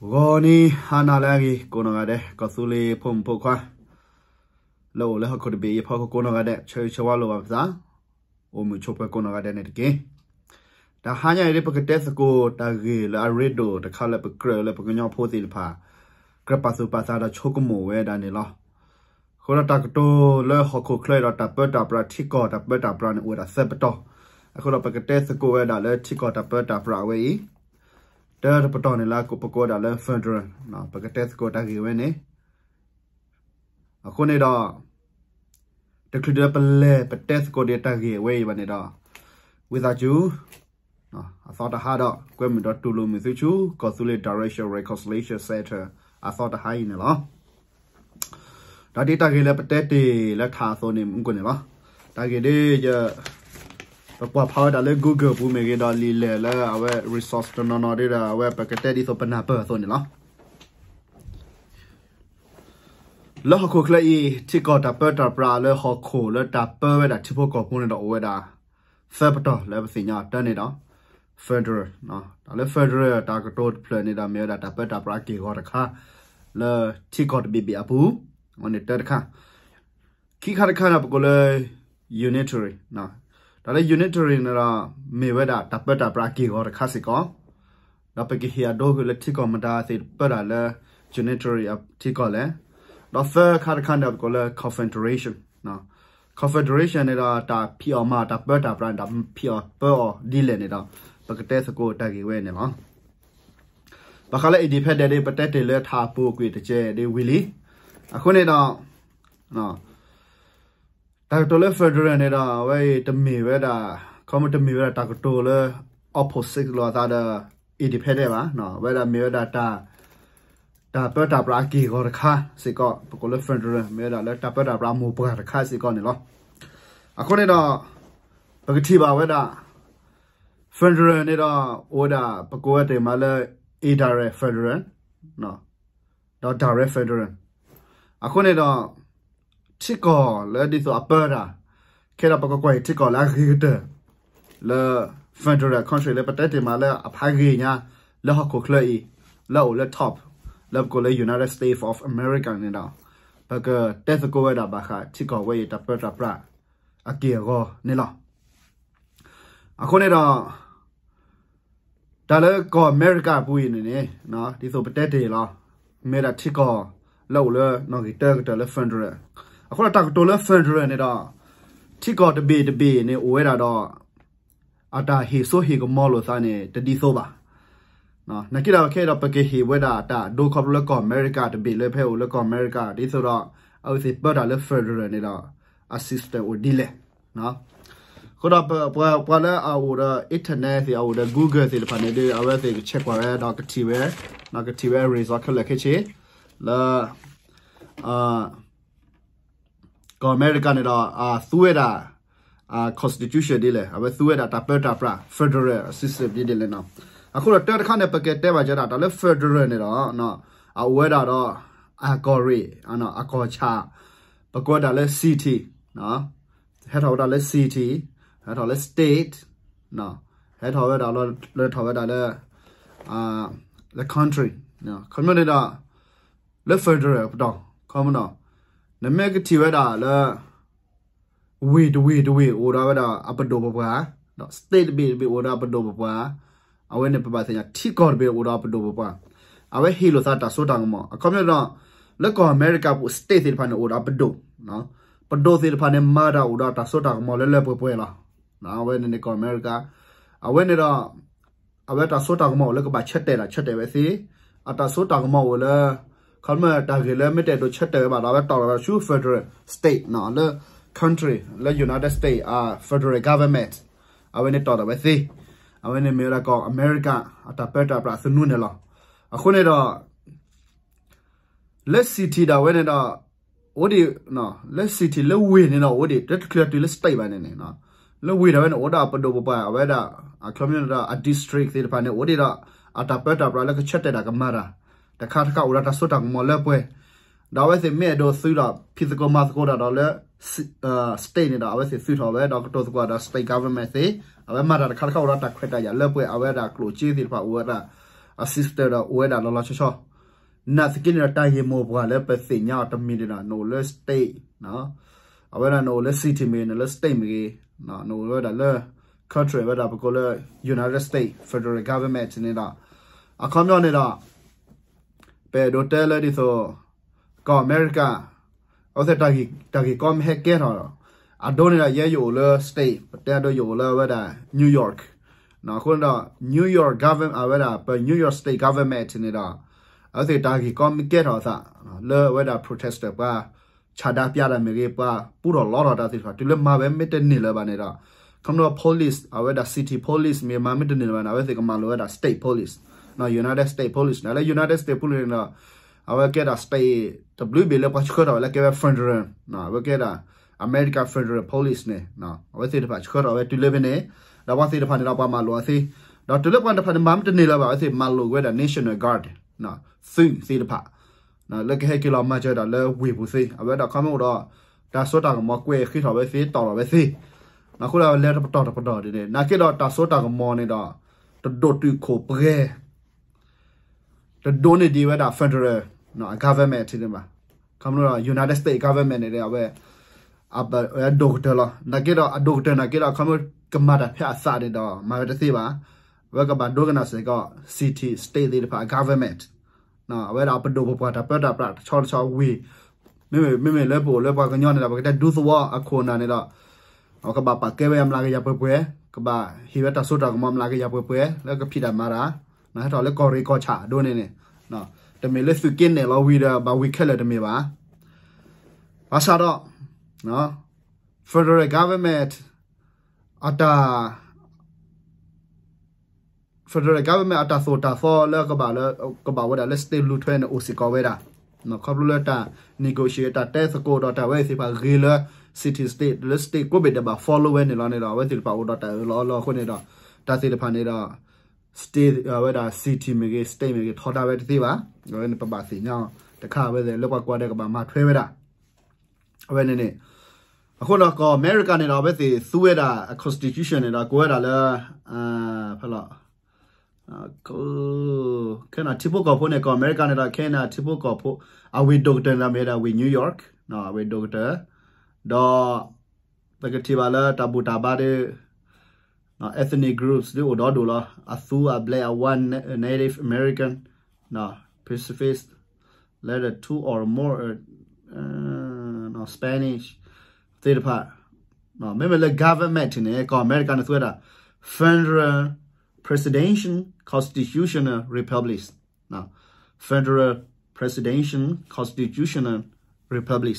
ဂီၤနံၤဟါနၤလၢအဂ့ၤ ကိးနီၢ်ဂၤဒဲး ကီၢ်သူလ့ၤဖိမုၣ်ဖိခွါ လၢအိၣ်လၢဟီၣ်ခိၣ်တဘ့ၣ်အံၤအဖီခိၣ်ကိးနီၢ်ဂၤဒဲး ဆၢဂ့ၤဆၢဝါလိာ်ဘၣ်ပသး အိၣ်မုာ်ဆိးပၢၤကိးနီၢ်ဂၤဒဲးန့ၣ်တက့ၢ်. တဟါညါအံၤဒ်ပကတဲသကိးတၢ်ဂ့ၢ်လၢအရ့ဒိၣ်တခါလၢပကြၢးလၢပကညီဖိသ့ၣ်တဖၣ် ကြၢးပာ်သူၣ်ပာ်သးဒီးဆိကမိၣ်ဝဲဒၣ်န့ၣ်လီၤ. အဃိဒီးတၢ်ကတိၤလၢဟီၣ်ခိၣ်ချၢအံၤဒီးတၢ်ပၢတၢ်ပြး ထံကီၢ်တၢ်ပၢတၢ်ပြးန့ၣ် အိၣ်ဝဲဒၣ်သၢပတီၢ်. အဃိဒီးပကတဲသကိးဝဲဒၣ်လၢထံကီၢ်တၢ်ပၢတၢ်ပြးအဝဲအံၤ တၢတပတီၢ်န့ၣ်လၢ ပကိးဝဲဒၣ်လၢ federal ပကတဲသကိးတၢ်ဂ့ၢ်ဝဲန့ၣ် အဃိန့ၣ်ဒီး တချုးဒံးပလဲၤပတဲသကိးဒံးတၢ်ဂ့ၢ်အဝဲအံၤဘၣ်န့ၣ်ဒီး ဝံသးစူၤ အသီတဟါဒီး ကွဲမုာ်ဒီးတူၢ်လိာ်မုာ်သုဆူ ကီၢ်သူလ့ၤ Direction Reconciliation Center အသီတဟါအံၤန့ၣ်လီၤ. ဒီးဒ်တၢ်ဂ့ၢ်လၢပတဲတ့ၢ်လၢထးအသိးန့ၣ် မုၢ်ကိၣ်န့ၣ်လီၤ. တၢ်ဂ့ၢ်ဒ်ယ ပကွၢ်ဖးဝဲဒၣ်လၢ Google ပူၤမ့ၢ်ဂ့ၤဒီး လံာ်လဲၢ်လၢအဝဲ resource တနီၤနီၤဒ်ဒီး အဝဲပကတဲဒ်သိးပနၢ်ပၢၢ်အသိးန့ၣ်လီၤ. လၢဟီၣ်ခိၣ်ချၢအံၤ ထံကီၢ်တၢ်ပၢတၢ်ပြးလၢဟီၣ်ခိၣ်လၢတၢ်ပၢဝဲဒၣ်ထံဖိကီၢ်ဖိန့ၣ်ဒီး အိၣ်ဝဲဒၣ် သၢပတီၢ်လၢပသ့ၣ်ညါတၢ်န့ၣ်ဒီး federal တၢ်လၢ federal တၢ်ကတိၤတဖျၢၣ်န့ၣ်ဒီး မ့ၢ်ဝဲဒၣ်တၢ်ပၢတၢ်ပြးအက့ၢ်အဂီၤတခါ လၢထံကီၢ်တဘ့ၣ်ဘ့ၣ်အပူၤ အဝဲန့ၣ်တၢတခါ ခံခါတခါန့ၣ် ပကိးလၢ unitary တၢ်လၢ unitary န့ၣ်ဒီး မ့ၢ်ဝဲဒၣ်တၢ်ပၢတၢ်ပြးအက့ၢ်အဂီၤတခါစ့ၢ်ကီး ဒီးပကဟ့ၣ်အဒိလၢထံကီၢ်မတၤသ့ၣ်ပၢတၢ်လၢ unitary ထံကီၢ်လဲၣ်. ဒီးသၢခါတခါန့ၣ် ပကိးလၢ confederation confederation န့ၣ်ဒီး တၢ်ဖံးအီၣ်မၤတၢ်ပၢတၢ်ပြးန့ၣ်ဒီး ဖံးအီၣ်ပၢအီၤဒ်လဲၣ်န့ၣ်ဒီး ပကတဲသကိးတၢ်ဂ့ၢ်ဝဲန့ၣ်လီၤ. ဘၣ်ဃးလၢ independent ဒ်ပတဲတ့ၢ်လၢထးအပူၤကွံာ်တကဲးဒ်ဝံၤလံ. အဃိန့ၣ်ဒီး တၢ်ကတိၤလၢ federal န့ၣ်ဒီး အဝဲအံၤတမ့ၢ်ဝဲဒၣ် ခီမ့ၢ်တမ့ၢ်ဝဲဒၣ်တၢ်ကတိၤလၢ opposite လိာ်အသးဒီး independent ဘၣ်. အဝဲဒၣ်မ့ၢ်ဝဲဒၣ် တၢ်ပၢတၢ်ပြးအက့ၢ်အဂီၤတခါစ့ၢ်ကီး ပကိးလၢ federal မ့ၢ်ဝဲဒၣ်လၢတၢ်ပၢတၢ်ပြးအမိၢ်ပှၢ်တခါစ့ၢ်ကီးန့ၣ်လီၤ. အဃိန့ၣ်ဒီး ပကထံၣ်ဘၣ်ဝဲဒၣ် federal န့ၣ်ဒီး အိၣ်ဝဲဒၣ် ပကိးဝဲတ့ၢ်မးလၢ indirect federal ဒီး direct federal အဃိန့ၣ်ဒီး ထံကီၢ်လၢဒ်သိးအပၢတၢ် ခဲဒီးပကကွၢ်အံၤထံကီၢ်လၢအဂ့ၤကတၢၢ် လၢ federal country လၢပတဲတ့ၢ်မးလၢအဖးဂ့ၤညါ လၢဟီၣ်ခိၣ်ချၢအံၤ လၢအအိၣ်လၢ top လၢပကိးလၢ United States of America န့ၣ်ဒီး ပကတဲသကိးဝဲဒၣ်ဘၣ်ဃးထံကီၢ်ဝဲအံၤတၢ်ပၢတၢ်ပြးအက့ၢ်အဂီၤန့ၣ်လီၤ. အဃိန့ၣ်ဒီး တၢ်လၢကီၢ်အမဲရကၤအပူၤအံၤန့ၣ်န့ၣ် ဒ်သိးပတဲတ့ၢ်လီၤ မ့ၢ်ဒၣ်ထံကီၢ်လၢအိၣ်လၢနီၣ်ဂံၢ်တၢကတၢၢ်လၢ federal အဃိဒီးတၢ်ကတိၤလၢ federal န့ၣ်ဒီး ထံကီၢ်တဘ့ၣ်တဘ့ၣ်န့ၣ်အိၣ်ဝဲဒၣ်ဒီး အတၢ်ဟ့ၣ်စိဟ့ၣ်ကမီၤလိာ်သးန့ၣ် တဒ်သိးဘၣ်. နာ်က့ဒီးခဲဒီးပကဟ့ၣ်ဝဲဒၣ်တၢ်ဒိခီဖျိလၢကီၢ်အမဲရကၤတဘ့ၣ်လၢဖဲအိၣ်လၢကီၢ်အမဲရကၤ ဒ်သိးဒီး အဝဲသ့ၣ်ပၢတၢ်လၢ federal န့ၣ်ဒီး အ system အိၣ်ဒ်လဲၣ်. အဃိဒီး ပှၤလၢအအိၣ်ဒီး internet သ့ၣ် အအိၣ်ဒီး Google သ့ၣ်တဖၣ်န့ၣ်ဒီး အဝဲသ့ၣ်က check ကွၢ်ဝဲဒီးကထံၣ်ဝဲ ကထံၣ်ဝဲ result ခဲလၢာ်ခဲဆ့ လၢ ကီၢ်အမဲရကၤန့ၣ်ဒီး အသူဝဲဒၣ် constitution ဒ်လဲၣ် အဝဲသူဝဲဒၣ်တၢ်ပၢတၢ်ပြး federal system ဒ်လဲၣ်န့ၣ်. အဃိဒီးတၢတခါန့ၣ် ပကတဲဘၣ်ကဒီးတၢ်လၢ federal န့ၣ်ဒီး အအိၣ်ဝဲဒၣ်ဒီး အကီၢ်ရ့ၣ် အကီၢ်ဆၣ် ပကိးဝဲဒၣ်လၢ city ဟဲထီၣ်ဝဲဒၣ်လၢ city ဟဲထီၣ်လၢ state ဟဲထီၣ်ဝဲဒၣ်လၢထီၣ်ဝဲဒၣ်လၢ လၢ country ခီမ့ၢ်န့ၣ်ဒီး လၢ federal ပတီၢ် ခီမ့ၢ်ဒီး နမ့ၢ်ကထံၣ်ဝဲဒၣ်လၢ ဝ့ၢ်တဝ့ၢ်တဝ့ၢ်အိၣ်ဒီးဝဲဒၣ်အပဒိၣ်ပပှၢ်, ဒီး state တဘ့ၣ်တဘ့ၣ်အိၣ်ဒီးအပဒိၣ်ပပှၢ်, အဝဲန့ၣ်ပဘၣ်သ့ၣ်ညါ ထံကီၢ်တဘ့ၣ်အိၣ်ဒီးအပဒိၣ်ပပှၢ်, အဝဲဟ့ၣ်လိာ်သးတၢ်စိတၢ်ကမီၤ အခီပညီဒီး လၢကီၢ်အမဲရကၤပူၤ state သ့ၣ်တဖၣ်န့ၣ်အိၣ်ဒီးအပဒိၣ်, ပဒိၣ်သ့ၣ်တဖၣ်န့ၣ် မၤတၢ်အိၣ်ဒီးတၢ်စိတၢ်ကမီၤလၢလၢပှဲၤပှဲၤလီၤ. အဝဲန့ၣ်န့ၣ်ကီၢ်အမဲရကၤ, အဝဲန့ၣ်ဒီး အဝဲတၢ်စိတၢ်ကမီၤအိၣ်လၢကဘၣ်ဆၢတဲာ်တၢ်ဆၢတဲာ်ဝဲသ့, အတၢ်စိတၢ်ကမီၤအိၣ်လၢ ခီမ့ၢ်တၢ်ဂ့ၢ်လၢမ့ၢ်တအဲၣ်ဒိးဆၢတဲာ်ဝဲဘၣ်ဒီး အဝဲတီၢ်လီၤဝဲဆူ federal state လၢ country လၢ United States အ federal government အဝဲန့ၣ်တီၢ်လီၤဝဲသ့, အဝဲန့ၣ်မ့ၢ်ဝဲဒၣ်ကီၢ်အမဲရကၤ အတၢ်ပၢတၢ်ပြးသနူန့ၣ်လီၤ. အဃိန့ၣ်ဒီး လၢ city ဒၣ်ဝဲန့ၣ်ဒီး အိၣ်ဒံး, လၢ city လၢဝ့ၢ်န့ၣ်ဒီး အိၣ်ဒံး တချုးတုၤလၢ state ဘၣ်န့ၣ်န့ၣ်, လၢဝ့ၢ်ဒၣ်ဝဲန့ၣ်အိၣ်ဒီးအပဒိၣ်ပပှၢ် အဝဲဒၣ် အခီပညီဒီး အ district သ့ၣ်တဖၣ်န့ၣ် အိၣ်ဒံးဒီး အတၢ်ပၢတၢ်ပြးလၢကဆၢတဲာ်တၢ်ကမၤတၢ် တခါတခါအိၣ်ဒီးတၢ်စိတၢ်ကမီၤလၢပှဲၤ, ဒီးအဝဲသ့ၣ်မ့ၢ်အဲၣ်ဒိးသုးဒီး ဖံးသကိးမၤသကိးတၢ်ဒီးလၢ state န့ၣ်ဒီး အဝဲသ့ၣ်သုးထီၣ်ဝဲဒီးကတိၤသကိးဒီး state government သ့ၣ်, အဝဲမၤတၢ်တခါတခါအိၣ်ဒီးတၢ်ခွဲးတၢ်ယာ်လၢပှဲၤ အဝဲဒၣ်ကျိၣ်စ့သ့ၣ်တဖၣ်အိၣ်ဝဲဒၣ် အ system ဒီးအိၣ်ဝဲဒၣ်လီၤလီၤဆီဆီ, နာ်သက့န့ၣ်ဒီး တၢ်ဂ့ၢ်မိၢ်ပှၢ်လၢပသ့ၣ်ညါအီၤတမံၤန့ၣ်ဒီး နအိၣ်လၢ state, အဝဲဒၣ်နအိၣ်လၢ city မ့ၢ်ဂ့ၤ နလၢ state မ့ၢ်ဂ့ၤ, နအိၣ်ဝဲဒၣ်လၢ country ဝဲဒၣ်ပကိးလၢ United States federal government န့ၣ်ဒီး အခီပညီန့ၣ်ဒီး ပအဲၣ်ဒိးတဲလၢဒ်သိး ကီၢ်အမဲရကၤ အဝဲသ့ၣ်တၢ်ဂ့ၢ်ကီမ့ၢ်ဟဲကဲထီၣ်ဒီး အဒိန့ၣ်ဒီး ယဲယအိၣ်လၢ state, ပတဲအဒိယအိၣ်လၢအဝဲဒၣ် New York, အဃိန့ၣ်ဒီး New York government အဝဲဒၣ်ပ New York state government န့ၣ်ဒီး အဝဲသ့ၣ်တၢ်ဂ့ၢ်ကီမ့ၢ်ကဲထီၣ်အသး လၢအဝဲဒၣ် protester ပှၤ ဆန္ဒပြတၢ်မ့ၢ်ဂ့ၤ ပှၤပူထီၣ်လီထီၣ်တၢ်သ့ၣ်တဖၣ် တုၤလၢမၤဝဲမ့ၢ်တန့ၢ်လၢၤဘၣ်န့ၣ်ဒီး ခီဖျိ police အဝဲဒၣ် city police မ့ၢ်မၤမ့ၢ်တန့ၢ်လၢၤဘၣ်န့ၣ် အဝဲသ့ၣ်ကမၤလိာ်ဝဲဒၣ် state police, United States police န့ၣ် လၢ United States police န့ၣ်ဒီး အဝဲကဲဒၣ် state တဘျုးဘ့ၣ်လၢပှၤဆှၢထီၣ်ဝဲလၢကဲဝဲ federal, အဝဲကဲဒၣ် American federal police န့ၣ် အဝဲသ့ၣ်တဖၣ်ဆှၢထီၣ်ဝဲတုၤလၢဖဲန့ၣ် ဒီးပှၤသ့ၣ်တဖၣ်န့ၣ်ဒီးပှၤမၤလိာ်အီၤသ့, ဒီးတုၤလၢပှၤတဖၣ်န့ၣ်မၤမ့ၢ်တန့ၢ်လၢၤဘၣ် အဝဲသ့ၣ်မၤလိာ်ဝဲဒၣ် National Guard, သုးသ့ၣ်တဖၣ် လၢကဟဲက့ၤလီၤမၤစၢၤဒၣ်လၢဝ့ၢ်ပူၤသ့ အဝဲဒၣ်ခီမ့ၢ်အိၣ်ဒီး တၢ်စိတၢ်ကမီၤကွဲးဃ့ထီၣ်ဝဲသ့ တီၢ်လီၤဝဲသ့, အဃိဒီးလဲၤတပတီၢ်တပတီၢ်ဒ်န့ၣ် နာ်က့ဒီးတၢ်စိတၢ်ကမီၤန့ၣ်ဒီး တဒိၣ်တုာ်ခိၣ်ပှဲၤ တဒိၣ်န့ၢ်ဒံးဝဲဒၣ် federal government န့ၣ်ဘၣ်, ခီဖျိဒီး United States government န့ၣ်ဒီး အဝဲ အဒိၣ်ကတၢၢ်လီၤ. နာ်က့ဒီးအဒိၣ်ကတၢၢ်နာ်က့ဒီး ခီဖျိကမၤတၢ်ဖဲအသးန့ၣ်ဒီး မၤဝဲတသ့ဘၣ်. အဝဲကဘၣ်ဒိကနၣ်စ့ၢ်ကီး city state သ့ၣ်တဖၣ် government, အဝဲဒၣ်ပဒိၣ်ပပှၢ်တၢ်ပၢတၢ်ပြးတဆီတဆီဝံၤ, မ့မ့ၢ်လၢပအိၣ်လၢပှၤကညီန့ၣ်ဒီး ပကတဲဒူသဝီအခိၣ်နၢ်န့ၣ်ဒီး အဝဲကဘၣ်ပာ်ကဲဝဲအမျးကယၤပှဲၤပှဲၤ, ကဘၣ်ဟ့ၣ်ဝဲတၢ်စိတၢ်ကမီၤမျးကယၤပှဲၤပှဲၤ လၢကဖံးတၢ်မၤတၢ်, ဟဲထီၣ်လၢကီၢ်ရ့ၣ်ကီၢ်ဆၣ်ဒိၣ်န့ၣ်န့ၣ်, တမ့ၢ်လၢသုးက့နဲၣ်လီၤဝံၤဒီး ဘၣ်ဝံၤခဲလၢာ်တမ့ၢ်ဘၣ်. ဘၣ်ဆၣ်ဒီး federal government အတၢ် federal government အတၢ်သိၣ်တၢ်သီလၢကဘၣ်လၢ ကဘၣ်ဝဲဒၣ်လၢ state လူၤထွဲန့ၣ် အိၣ်စ့ၢ်ကီးဝဲဒၣ်, ခီဖျိလၢတၢ် negotiate တၢ်တဲသကိးဒီးတၢ်ဝဲသ့ၣ်တဖၣ်ဂ့ၤလၢ city state လၢ state ကိးဘ့ၣ်ဒဲးဘၣ် follow ဝဲန့ၣ်လီၤန့ၣ်ဒီး အဝဲသ့ၣ်တဖၣ်အိၣ်ဒီးတၢ်အၢၣ်လီၤအီလီၤအဃိန့ၣ်ဒီး တၢ်သ့ၣ်တဖၣ်န့ၣ်ဒီး state အဝဲဒၣ် city မ့ၢ်ဂ့ၤ state မ့ၢ်ဂ့ၤ ထီဒါဝဲတသ့ဘၣ်. အဝဲန့ၣ်ပဘၣ်သ့ၣ်ညါအီၤတခါ အဝဲသ့ၣ်လၢပှၤကွၢ်ဒီးကဘၣ်မၤထွဲဝဲဒၣ် အဝဲန့ၣ်န့ၣ်, အဃိဒီးကီၢ်အမဲရကၤန့ၣ်ဒီး အဝဲသ့ၣ်သူဝဲဒၣ်အ constitution န့ၣ်ဒီး ကိးဝဲဒၣ်လၢ ဖဲလီၤ ခဲနထံဖိကီၢ်ဖိန့ၣ် ကီၢ်အမဲရကၤန့ၣ်ဒီး ခဲနထံဖိကီၢ်ဖိ အဝ့ၢ်ဒိၣ်ကတၢၢ်န့ၣ်ဒီး မ့ၢ်ဝဲဒၣ်ဝ့ၢ် New York, အဝ့ၢ်ဒိၣ်ကတၢၢ်, ဒီး ပကထံၣ်ဘၣ်လၢတၢ်ဘူၣ်တၢ်ဘါဒီး ethnic groups ဒ်အိၣ်ဒီဒူၣ်လီၤ. အသူအဘျဲး အဝါ Native American, Pacific, Latin two or more, Spanish သ့ၣ်တဖၣ်, မ့မ့ၢ်လၢ government န့ၣ် ကီၢ်အမဲရကၤန့ၣ်သူဝဲဒၣ် federal presidential constitutional republic, federal presidential constitutional republic,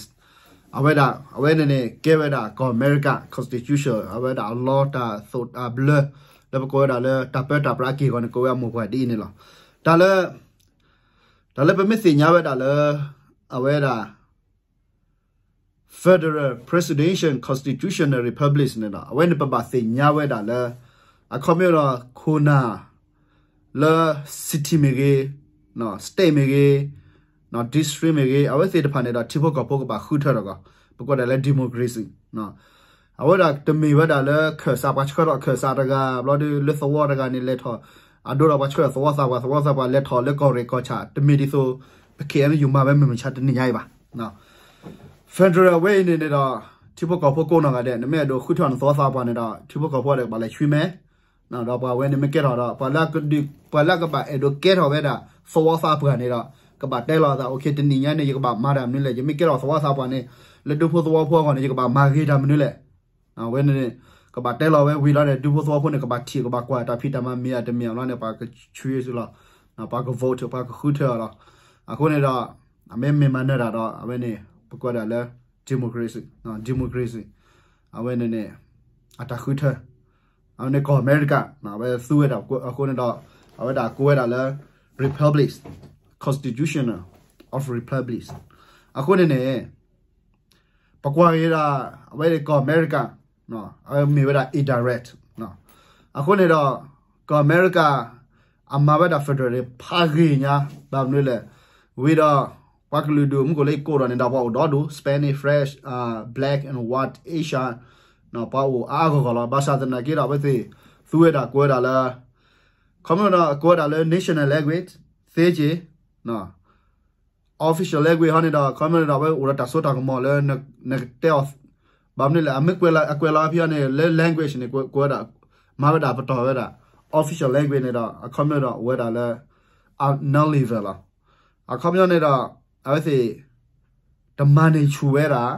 အဝဲဒၣ် အဝဲန့ၣ်န့ၣ် ကဲဝဲဒၣ်ကီၢ်အမဲရကၤ constitution အဝဲဒၣ်အလီတၢ်သိၣ်တၢ်ဘျၢ လၢပကိးဝဲဒၣ်လၢတၢ်ပၢတၢ်ပြးအက့ၢ်အဂီၤန့ၣ် ကိးဝဲအမိၢ်ပှၢ်ဒ်အံၤန့ၣ်လီၤ. တၢ်လၢ တၢ်လၢပမ့ၢ်သ့ၣ်ညါဝဲဒၣ်လၢ အဝဲဒၣ် federal presidential constitutional republic န့ၣ်ဒီး အဝဲန့ၣ်ပဘၣ်သ့ၣ်ညါဝဲဒၣ်လၢ အခီပညီဒီး ခိၣ်နၢ် လၢ city မ့ၢ်ဂ့ၤ, state မ့ၢ်ဂ့ၤ, district မ့ၢ်ဂ့ၤ အဝဲသ့ၣ်တဖၣ်န့ၣ်ဒီး ထံဖိကီၢ်ဖိကဘၣ်ဃုထၢထီၣ်ကီး ပကိးဒၣ်လၢ democracy, အဝဲဒၣ်တမ့ၢ်ဝဲဒၣ်လၢခၢၣ်စး ပှၤဆှၢထီၣ်ခၢၣ်စးတဂၤ ဘျီဒီးလၢသဝီတဂၤန့ၣ်လဲၤထီၣ် အဒိဒီးပှၤဆှၢထီၣ်သဝီသးပှၢ် သဝီသးပှၢ်လဲၤထီၣ်လၢကီၢ်ရ့ၣ်ကီၢ်ဆၣ် တမ့ၢ်ဒ်သိး ပ K N U မၤဝဲမုၢ်မဆါတနံၤညါအံၤဘၣ်. federal ဝဲအံၤန့ၣ်န့ၣ်ဒီး ထံဖိကီၢ်ဖိကိးနီၢ်ဂၤဒဲး နမ့ၢ်အဲၣ်ဒိးဃုထၢနသဝီသးပှၢ်န့ၣ်ဒီး ထံဖိကီၢ်ဖိဒီးကဘၣ်လဲၤဆှံမဲ ဒီးပှၤဝဲန့ၣ်မ့ၢ်ကဲထီၣ်ဒီး ပှၤလၢကဒုး ပှၤလၢကဘၣ်အဲၣ်ဒိးကဲထီၣ်ဝဲဒၣ် သဝီသးပှၢ်န့ၣ်ဒီး ကဘၣ်တဲလီၤအသး okay တနံၤညါန့ၣ် ယကဘၣ်မၤတၢ်မနုၤလဲၣ် ယမ့ၢ်ကဲထီၣ်သဝီသးပှၢ်န့ၣ် လၢဒူဖိသဝီဖိအဂီၢ်န့ၣ် ယကဘၣ်မၤဂ့ၤတၢ်မနုၤလဲၣ် အဝဲန့ၣ် ကဘၣ်တဲလီၤဝဲဝံၤလီၤန့ၣ် ဒူဖိသဝီဖိန့ၣ် ကဘၣ်ထံၣ် ကဘၣ်ကွၢ်တၢ်ဖံးတၢ်မၤမ့ၢ်အတမ့ၢ်အလီၤန့ၣ် ပှၤက choose လီၤ ပှၤက vote ပှၤကဃုထၢအီၤလီၤ. အဃိန့ၣ်ဒီး အမ့ၢ်မ့ၢ်မၤနၢၤတၢ်ဒီး အဝဲန့ၣ် ပကွဲးဒၣ်လၢ democracy, democracy အဝဲန့ၣ်န့ၣ် အတၢ်ဃုထၢ အဝဲန့ၣ်ကီၢ်အမဲရကၤ အဝဲသူဝဲဒၣ်အဃိန့ၣ်ဒီး အဝဲဒၣ်ကိးဝဲဒၣ်လၢ republic, constitutional of republic အဃိန့ၣ်န့ၣ် ပကွၢ်က့ၤဒၣ် အဝဲကီၢ်အမဲရကၤ အဝဲမ့ၢ်ဝဲဒၣ် indirect အဃိန့ၣ်ဒီး ကီၢ်အမဲရကၤ အမၤဝဲဒၣ် federal ဖးဂ့ၤညါ ဘၣ်မနုၤလဲၣ် ဝံၤဒီး ပှၤကလုာ်ဒူၣ်မုၢ်ကီၢ်လၢယကိးဒီးန့ၣ်ဒီး ပှၤအိၣ်ဒီဒူၣ် Spanish, French, Black and White Asian ပှၤအိၣ်အါအါဂီၢ်ဂီၢ်လီၤ. ဘၣ်ဆၣ်သနာ်က့ဒီး အဝဲသ့ၣ်သူဝဲဒၣ်ကိးဝဲဒၣ်လၢ ခီမ့ၢ်ဒီး အကိးဝဲဒၣ်လၢ national language သ့က့ official language ဟီန့ၣ်ဒီး ခီမ့ၢ်ဒီး အဝဲအိၣ်ဒီးတၢ်စိတၢ်ကမီၤလၢ နကတဲအီၤ ဘၣ်မနုၤလဲၣ် အမ့ၢ်ကွဲးလီၤ အကွဲးလီၤအဖဲအံၤန့ၣ် လၢ language န့ၣ် ကွဲးဒၣ် မၤဝဲဒၣ်ပတီၢ်ဝဲဒၣ် official language န့ၣ်ဒီး အခီမ့ၢ်ဒီး အိၣ်ဝဲဒၣ်လၢ non-level လီၤ. အခီပညီန့ၣ်ဒီး အဝဲသ့ၣ် တမၤန့ၢ်ဆူၣ်ဝဲဒၣ်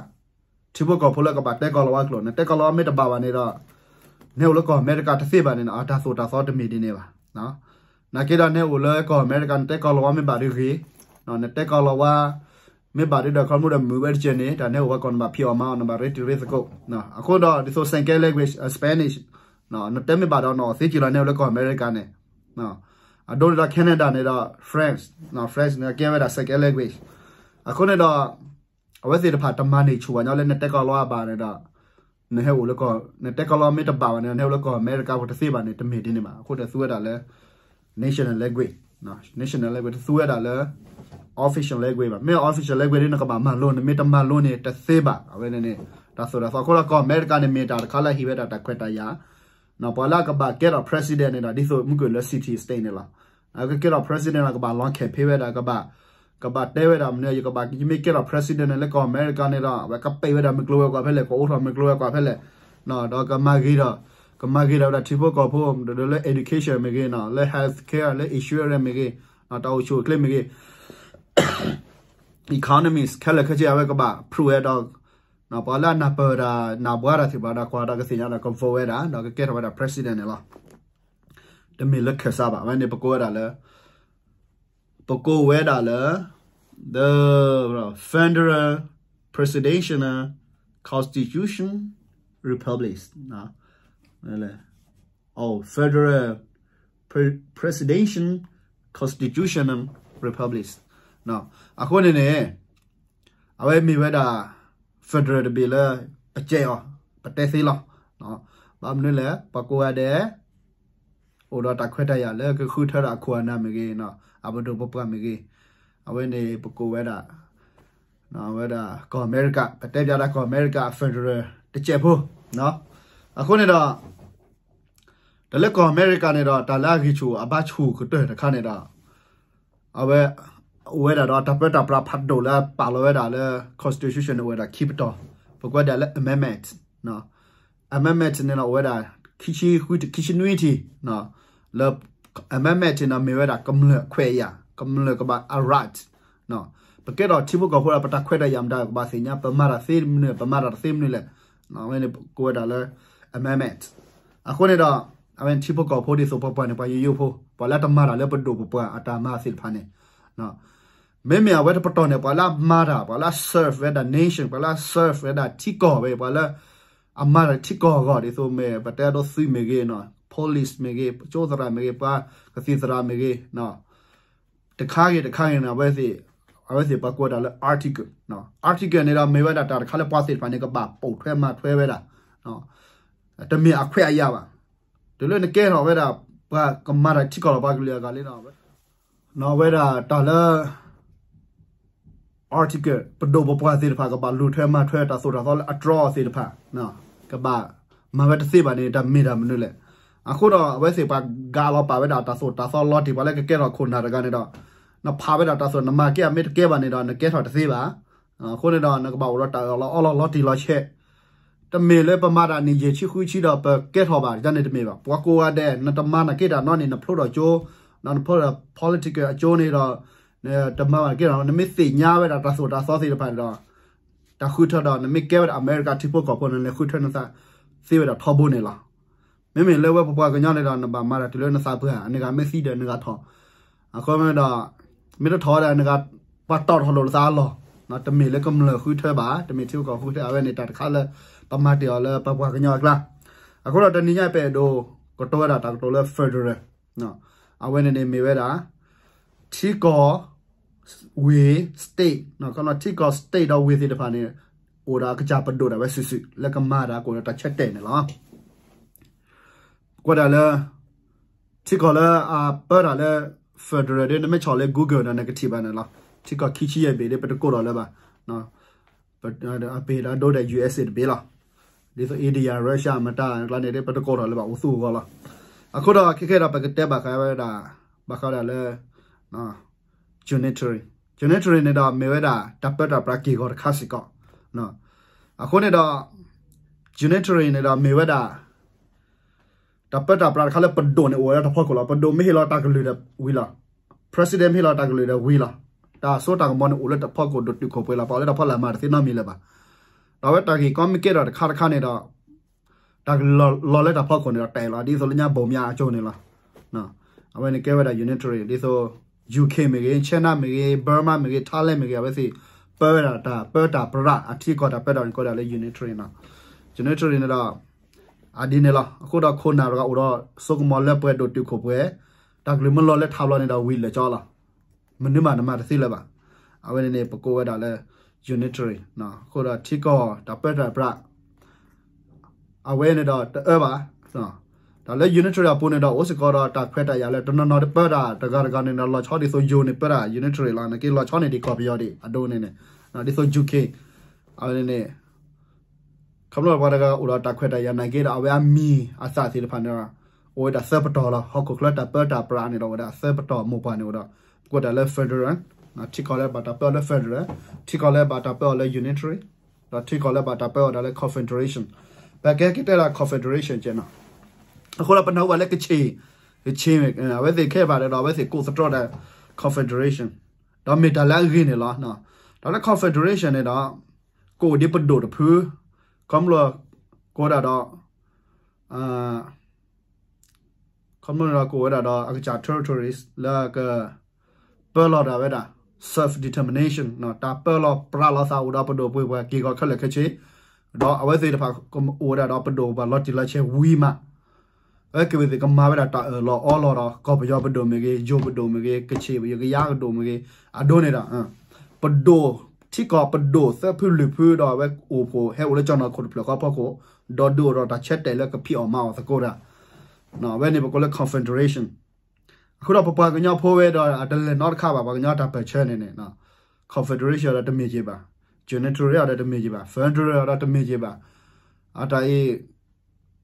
ထံဖိကီၢ်ဖိလၢကဘၣ်တဲကီၢ်လီၤဝါကျိာ်, နတဲကီၢ်လီၤဝါမ့ၢ်တဘၣ်ဘၣ်န့ၣ်ဒီး နဟဲအိၣ်လၢကီၢ်အမဲရကၤတသ့ဘၣ်န့ၣ် အတၢ်သိၣ်တၢ်သီတမ့ၢ်ဒ်န့ၣ်ဘၣ်. နာ်က့ဒီးနဟဲအိၣ်လၢကီၢ်အမဲရကၤ နတဲကီၢ်လီၤဝါမ့ၢ်ဘၣ်ဒီးဂ့ၤ, နတဲကီၢ်လီၤဝါ မ့ၢ်ဘၣ်ဒီး ခီမ့ၢ်ဒီးမုာ်ဝဲတကဲန့ၣ် တၢ်နဟဲအိၣ်ဝဲကီၢ်နဘၣ်ဖံးအီၣ်မၤအီၣ် နဘၣ်ရ့တံၤရ့သကိး. အဃိဒီး ဒ်သိး second language Spanish နတဲမ့ၢ်ဘၣ်ဒီး နအီၣ်သ့က့ၤလီၤ နဟဲအိၣ်လၢကီၢ်အမဲရကၤန့ၣ် အဒိန့ၣ်ဒီး Canada န့ၣ်ဒီး French, French န့ၣ်ကဲဝဲဒၣ် second language. အဃိန့ၣ်ဒီး အဝဲသ့ၣ်တဖၣ်တမၤန့ၢ်ဆူၣ်ဘၣ်ညီလၢနတဲကီၢ်လီၤဝါဘၣ်န့ၣ်ဒီး နဟဲအိၣ်လၢကီၢ် နတဲကီၢ်လီၤဝါမ့ၢ်တဘၣ်ဘၣ်န့ၣ် နဟဲအိၣ်လၢကီၢ်အမဲရကၤပူၤတသ့ဘၣ်န့ၣ် တမ့ၢ်ဒ်န့ၣ်ဘၣ်. အဃိန့ၣ်သူဝဲဒၣ်လၢ national language, national language တသူဝဲဒၣ်လၢ official language ဘၣ်. မ့ၢ် official language ဒ်နကဘၣ်မၤလိန့ၣ် မ့ၢ်တမၤလိန့ၣ် တသ့ဘၣ်. အဝဲန့ၣ်န့ၣ် တၢ်သိၣ်တၢ်သီ အဃိဒီးကီၢ်အမဲရကၤန့ၣ် မ့ၢ်တၢ်တခါလၢဟ့ၣ်ဝဲဒၣ်တၢ်ခွဲးတၢ်ယာ် ပှၤလၢအကဘၣ်ကဲထီၣ် president န့ၣ်ဒီး ဒ်သိးမုၢ်ကၢၢ်လၢ city state န့ၣ်လီၤ. အကကဲထီၣ် president လီၤ ကဘၣ်လီၤ campaign ဝဲဒၣ် ကဘၣ် ကဘၣ်တဲဝဲဒၣ်မနုၤ ယကဘၣ် ယမ့ၢ်ကဲထီၣ် president န့ၣ် လၢကီၢ်အမဲရကၤန့ၣ်ဒီး အဝဲကပာ်ဝဲဒၣ်မုၢ်ကျိၤဝဲၤကွာ်ဖဲလဲၣ် ကအိးထီၣ်မုၢ်ကျိၤဝဲၤကွာ်ဖဲလဲၣ် ဒီးကမၤဂ့ၤဒီး ကမၤဂ့ၤဒီးဝဲဒၣ်ထံဖိကီၢ်ဖိ ဒီးလၢ education မ့ၢ်ဂ့ၤ လၢ health care လၢ insurance မ့ၢ်ဂ့ၤ တၢ်အိၣ်ဆူၣ်အိၣ်ချ့မ့ၢ်ဂ့ၤ economies ခဲလၢာ်ခဲဆ့ အဝဲကဘၣ် prove ဝဲဒီး ပှၤလၢအနၢ်ပၢၢ်တၢ် နၢ်ဘှါတၢ်သ့ၣ်တဖၣ်ဒီး ကွၢ်တၢ်ကသ့ၣ်ညါဒီး က vote ဝဲဒၣ် ဒီးကကဲထီၣ်ဝဲဒၣ် president န့ၣ်လီၤ. တမ့ၢ်လၢခၢၣ်စးဘၣ်. အဝဲန့ၣ် ပကိးဝဲဒၣ်လၢ ပကိးဝဲဒၣ်လၢ the federal presidential constitution republic, federal presidential constitutional republic. အဃိန့ၣ်န့ၣ် အဝဲမ့ၢ်ဝဲဒၣ် federal တဘ့ၣ်လၢ ပကဲအီၤ ပတဲသ့လီၤ. ဘၣ်မနုၤလဲၣ် ပှၤကိးဂၤဒဲး အိၣ်ဒီးတၢ်ခွဲးတၢ်ယာ်လၢကဃုထၢဒီးအခိၣ်အနၢ်မ့ၢ်ဂ့ၤ အပဒိၣ်ပပှၢ်မ့ၢ်ဂ့ၤ အဝဲန့ၣ် ပကိးဝဲဒၣ် ဝဲဒၣ်ကီၢ်အမဲရကၤ ပတဲပျးဒၣ်ကီၢ်အမဲရကၤ federal တကဲးဖိ အဃိန့ၣ်ဒီး တၢ်လၢကီၢ်အမဲရကၤန့ၣ်ဒီး တၢ်လၢအဂံၢ်ဆူၣ်အဘါဆူၣ်ကတၢၢ်တခါန့ၣ်ဒီး အဝဲ အိၣ်ဝဲဒၣ်ဒီးတၢ်ပၢတၢ်ပြးဖးဒိၣ်လၢအပာ်လီၤဝဲဒၣ်လၢ constitution န့ၣ် အိၣ်ဝဲဒၣ်ခံပတီၢ် ပကွဲးဒၣ်လၢ amendment, amendment န့ၣ်ဒီး အိၣ်ဝဲဒၣ် ခံဆံဃု ခံဆံနွံထံၣ် လၢ amendment န့ၣ်ဒီး မ့ၢ်ဝဲဒၣ်ကမျၢၢ်ခွဲးယာ် ကမျၢၢ်ကဘၣ် အ right ပကဲထီၣ်ထံဖိကီၢ်ဖိဒီး ပတၢ်ခွဲးတၢ်ယာ်မတၤကဘၣ်သ့ၣ်ညါ ပမၤတၢ်သ့မနုၤ ပမၤတၢ်တသ့မနုၤလဲၣ်. အဝဲန့ၣ်ကိးဝဲဒၣ်လၢ amendment. အဃိန့ၣ်ဒီး အဝဲန့ၣ်ထံဖိကီၢ်ဖိဒ်သိးပှၤပှၢ်န့ၣ် ပှၤယိယိဖိ ပှၤလၢတမၤတၢ်လၢပဒိၣ်ပပှၢ်အတၢ်မၤသ့ၣ်တဖၣ်န့ၣ် မ့မ့ၢ်အဝဲတပတီၢ်န့ၣ် ပှၤလၢအမၤတၢ် ပှၤလၢအ serve ဝဲဒၣ် nation ပှၤလၢအ serve ဝဲဒၣ်ထံကီၢ်ဝဲ ပှၤလၢ အမၤတၢ်ထံကီၢ်အဂီၢ် ဒ်သိးမ့ၢ် ပတဲအဒိသုးမ့ၢ်ဂ့ၤ police မ့ၢ်ဂ့ၤ ကၠိသရၣ်မ့ၢ်ဂ့ၤ ပှၤကသံၣ်သရၣ်မ့ၢ်ဂ့ၤ တခါဂ့ၤတခါဂ့ၤန့ၣ် အဝဲသ့ၣ် အဝဲသ့ၣ်ပှၤကိးဝဲဒၣ်လၢ article, article န့ၣ်ဒီး မ့ၢ်ဝဲဒၣ်တၢ်တခါလၢပှၤသ့ၣ်တဖၣ်န့ၣ် ကဘၣ်ပိာ်ထွဲမၤထွဲဝဲဒၣ် တမ့ၢ်အခွဲးအယာ်ဘၣ်. တုၤလၢနကဲထီၣ်ဝဲဒၣ် ပှၤကမၤတၢ်ထံကီၢ်လီၤ ပှၤကလုာ်အဂၤလံဒီး ဝဲဒၣ်တၢ်လၢ article ပဒိၣ်ပပှၢ်သ့ၣ်တဖၣ် ကဘၣ်လူၤထွဲမၤထွဲတၢ်သိၣ်တၢ်သီလၢအတြီအီၤသ့ၣ်တဖၣ် ကဘၣ်မၤဝဲတသ့ဘၣ်န့ၣ် တၢ်မ့ၢ်တၢ်မနုၤလဲၣ်. အဃိဒီး အဝဲသ့ၣ်ပှၤကးလီၤပာ်ဝဲဒၣ်တၢ်သိၣ်တၢ်သီလီၤတံၢ် ပှၤလၢကကဲထီၣ်ခိၣ်နၢ်တဂၤန့ၣ်ဒီး နဖးဝဲဒၣ်တၢ်သိၣ် နမၤကဲအမ့ၢ်တကဲဘၣ်န့ၣ်ဒီး နကဲထီၣ်တသ့ဘၣ်. အဃိန့ၣ်ဒီး နကဘၣ်အိၣ်ဒီးတၢ်အၢၣ်လီၤအီလီၤလီၤတံၢ်လီၤဆဲး တမ့ၢ်လၢပမၤတၢ်နံၣ်ယဲၢ်ဆံဃုဆံဒီးပကဲထီၣ်ဘၣ် တၢ်န့ၣ်တမ့ၢ်ဘၣ်. ပှၤကိးဂၤဒဲး နတမၤနာ်က့တၢ်နီတမံၤန့ၣ် နဖျိထီၣ်ကၠိ နဖျိထီၣ် political အကၠိန့ၣ်ဒီး တမၤဘၣ်နာ်က့တၢ်နီ နမ့ၢ်သ့ၣ်ညါဝဲဒၣ်တၢ်သိၣ်တၢ်သီသ့ၣ်တဖၣ်န့ၣ်ဒီး တၢ်ဃုထၢဒီး နမ့ၢ်ကဲဝဲဒၣ်အမဲရကၤထံဖိကီၢ်ဖိန့ၣ် နလဲၤဃုထၢနသးသ့ဝဲဒၣ်ထီဘိန့ၣ်လီၤ. မ့မ့ၢ်လၢဝဲပပှၤကညီန့ၣ်ဒီး နဘၣ်မၤတၢ်တုၤလၢနသးပှၢ် နဂၤမ့ၢ်သံဒီးနဂၤထီၣ် အဃိန့ၣ်ဒီး မ့ၢ်တထီၣ်ဝဲဒၣ်နဂၤ ပှၤတီၣ်ထီၣ်လိာ်သးအလီၢ် တမ့ၢ်လၢကမျၢၢ်ဃုထၢဘၣ် တမ့ၢ်ထံဖိကီၢ်ဖိဃုထၢ အဝဲန့ၣ်တၢ်တခါလၢ ပမၤတ့ၢ်အီၤလၢပပှၤကညီအကျါ. အဃိဒီးတနံၤညါပအဲၣ်ဒိးကတိၤဝဲဒၣ်တၢ်ကတိၤလၢ federal အဝဲန့ၣ်န့ၣ်မ့ၢ်ဝဲဒၣ် ထံကီၢ် ဝ့ၢ် state ထံကီၢ် state ဒီးဝ့ၢ်သ့ၣ်တဖၣ်န့ၣ် အိၣ်ဒီးအကစၢ်ပဒိၣ်ဒၣ်ဝဲစုာ်စုာ် လၢကမၤတၢ်ကအိၣ်ဒီးတၢ်ဆၢတဲာ်န့ၣ်လီၤ. ကွၢ်ဒၣ်လၢ ထံကီၢ်လၢအပၢတၢ်လၢ federal ဒီး နမ့ၢ်ဆီၣ်လၢ Google ဒီး နကထံၣ်ဘၣ်န့ၣ်လီၤ. ထံကီၢ်ခံဆံယဲၢ်ဘ့ၣ်ဒီး ပတကိးထီၣ်လၢၤဘၣ်. အဘ့ၣ်ဒီးဒိဒီး USA တဘ့ၣ်လီၤ. ဒ်သိး India Russia မတၤကျါန့ၣ် ပတကိးထီၣ်လၢၤဘၣ် အိၣ်သူၣ်အဂီၢ်လီၤ. အဃိဒီးခဲကဲဒီး ပကတဲဘၣ်ဃးဝဲဒၣ် ဘၣ်ဃးဒၣ်လၢ unitary unitary န့ၣ်ဒီး မ့ၢ်ဝဲဒၣ်တၢ်ပၢတၢ်ပြးက့ၢ်ဂီၤတခါစ့ၢ်ကီး. အဃိန့ၣ်ဒီး unitary န့ၣ်ဒီး မ့ၢ်ဝဲဒၣ် တၢ်ပၢတၢ်ပြးတခါလၢပဒိၣ်န့ၣ်အိၣ်ဝဲဒၣ်တၢ်ဖီခိၣ်လီၤ. ပဒိၣ်မ့ၢ်ဟ့ၣ်လီၤတၢ်ကလုၢ်ဒီးဝံၤလီၤ. president မ့ၢ်ဟ့ၣ်လီၤတၢ်ကလုၢ်ဒီးဝံၤလီၤ. တၢ်စိတၢ်ကမီၤန့ၣ်အိၣ်လၢတၢ်ဖီခိၣ်ဒိၣ်တုာ်ခိၣ်ပှဲၤလီၤ. ပှၤလၢတၢ်ဖီလာ်မၤတသ့နီတမံၤလၢၤဘၣ်. ဒီးအဝဲတၢ်ဂ့ၢ်ကီမ့ၢ်ကဲထီၣ်တခါတခါန့ၣ်ဒီး တၢ်ကလုၢ်လီၤလၢတၢ်ဖီခိၣ်န့ၣ်ဒီး တၢ်အဲၣ်လီၤ ဒ်သိးလၢညါဘိၣ်မၠးအကၠိန့ၣ်လီၤ. အဝဲန့ၣ်ကဲဝဲဒၣ် unitary ဒ်သိး UK မ့ၢ်ဂ့ၤ, China မ့ၢ်ဂ့ၤ, Burma မ့ၢ်ဂ့ၤ, Thailand မ့ၢ်ဂ့ၤ, အဝဲသ့ၣ်ပၢဝဲဒၣ်တၢ်ပၢတၢ်ပြး အထံကီၢ်တၢ်ပၢတၢ်န့ၣ် ကိးဒၣ်လၢ unitary နီၤ. unitary န့ၣ်ဒီး အဒ်န့ၣ်လီၤ. အဃိဒီးခိၣ်နၢ်တဂၤအိၣ်ဒီးစိကမီၤလၢပှဲၤဒိၣ်တုာ်ခိၣ်ပှဲၤ, တၢ်ကလုၢ်မ့ၢ်လီၤလၢထးဘျီန့ၣ်ဒီးဝံၤလၢာ်ကၠီလီၤ. မနုၤမးနမၤတသ့လၢၤဘၣ်. အဝဲန့ၣ်န့ၣ် ပကိးဝဲဒၣ်လၢ unitary အဃိဒီးထံကီၢ်တၢ်ပၢတၢ်ပြး အဝဲန့ၣ်ဒီးတအၢဘၣ်. တၢ်လၢ unitary အပူၤန့ၣ်ဒီး အိၣ်စ့ၢ်ကီးဒီးတၢ်ခွဲးတၢ်ယာ်လၢတနီၤနီၤတပၢတၢ်တဂၤတဂၤန့ၣ်ဒီး လီၤဆီဒ်သိးယိၤန့ၣ်ပၢတၢ် unitary လီၤ. နာ်က့လီၤဆီန့ၣ်ဒံးကီၢ်ပယီၤဒံးအဒိန့ၣ်န့ၣ် ဒ်သိး UK အဝဲန့ၣ်န့ၣ် ခီဖျိပှၤတဂၤအိၣ်ဒီးတၢ်ခွဲးတၢ်ယာ်နာ်က့ဒီး အဝဲအမံၤအသၣ်သ့ၣ်တဖၣ်န့ၣ်ဒီး အိၣ်ဝဲဒၣ်သၢပတီၢ်လီၤ. ဟီၣ်ခိၣ်ချၢတၢ်ပၢတၢ်ပြးန့ၣ်ဒီး အိၣ်ဝဲဒၣ်သၢပတီၢ်မိၢ်ပှၢ်န့ၣ်အိၣ်ဒီး ပကိးတၢ်လၢ federal ထံကီၢ်လၢဘၣ်တၢ်ပၢအီၤလၢ federal, ထံကီၢ်လၢဘၣ်တၢ်ပၢအီၤလၢ unitary, ဒီးထံကီၢ်လၢဘၣ်တၢ်ပၢအီၤဒၣ်လၢ confederation. ပကဲက့ၤတဲဒၣ် confederation ကဲနီၤ. အဃိဒီးပနၢ်ဟူဘၣ်လၢကခ့ၣ်, ကခ့ၣ် အဝဲသ့ၣ်ခဲအံၤဘၣ်ဒီး အဝဲသ့ၣ်ကိးသတြီဒၣ် confederation ဒီးမ့ၢ်တၢ်လၢအဂ့ၤန့ၣ်လီၤ. တၢ်လၢ confederation န့ၣ်ဒီး ကအိၣ်ဒ်ပဒိၣ်တဖု, ခီဖျိ ကိးဒၣ်ဒီး ခီဖျိန့ၣ်ဒီးကအိၣ်ဝဲဒၣ်ဒီးအကစၢ် territories လၢက ပၢလီၤဒၣ်ဝဲဒၣ် self determination တၢ်ပၢလီၤပြးလီၤသးအိၣ်ဒီးပဒိၣ်ပှ့ၤပှၤက့ၢ်ဂီၤခဲလၢာ်ခဲဆ့, ဒီးအဝဲသ့ၣ်တဖၣ်ကအိၣ်ဝဲဒၣ်ဒီးပဒိၣ်ပှၤလီၤတံၢ်လီၤဆဲးဝံၤမး အဝဲက့ၤဝဲသ့ၣ်ကမၤဝဲဒၣ်တၢ်အၢၣ်လီၤအီလီၤဒီး ကီၢ်ပယီၤပဒိၣ်မ့ၢ်ဂ့ၤ, ယိၤပဒိၣ်မ့ၢ်ဂ့ၤ, ကခ့ၣ်ပယီၤကယါကဒိၣ်မ့ၢ်ဂ့ၤ, အဒိန့ၣ်ဒီး ပဒိၣ် ထံကီၢ်ပဒိၣ်သၢဖုလွံၢ်ဖုဒီး အဝဲအိၣ်ဖှိၣ်ဟဲအိၣ်လၢကၠီၣ်နီၢ်ခိၣ်တဖျၢၣ်ဃီဖီခိၣ်, ဒီးဒုးအိၣ်ထီၣ်တၢ်ဆၢတဲာ်လၢကဖံးအီၣ်မၤအီၣ်သကိးတၢ်, အဝဲန့ၣ်ပကိးလၢ confederation. အဃိဒီးပပှၤကညီဖိဝဲဒီးအတလဲၤနီတခါဘၣ် ပှၤကညီတၢ်ပၢၢ်ဆၢန့ၣ်န့ၣ် confederation ဒီးတမ့ၢ်က့ၤဘၣ်, unitary ဒီးတမ့ၢ်က့ၤဘၣ်, federal ဒီးတမ့ၢ်က့ၤဘၣ်, အတၢ်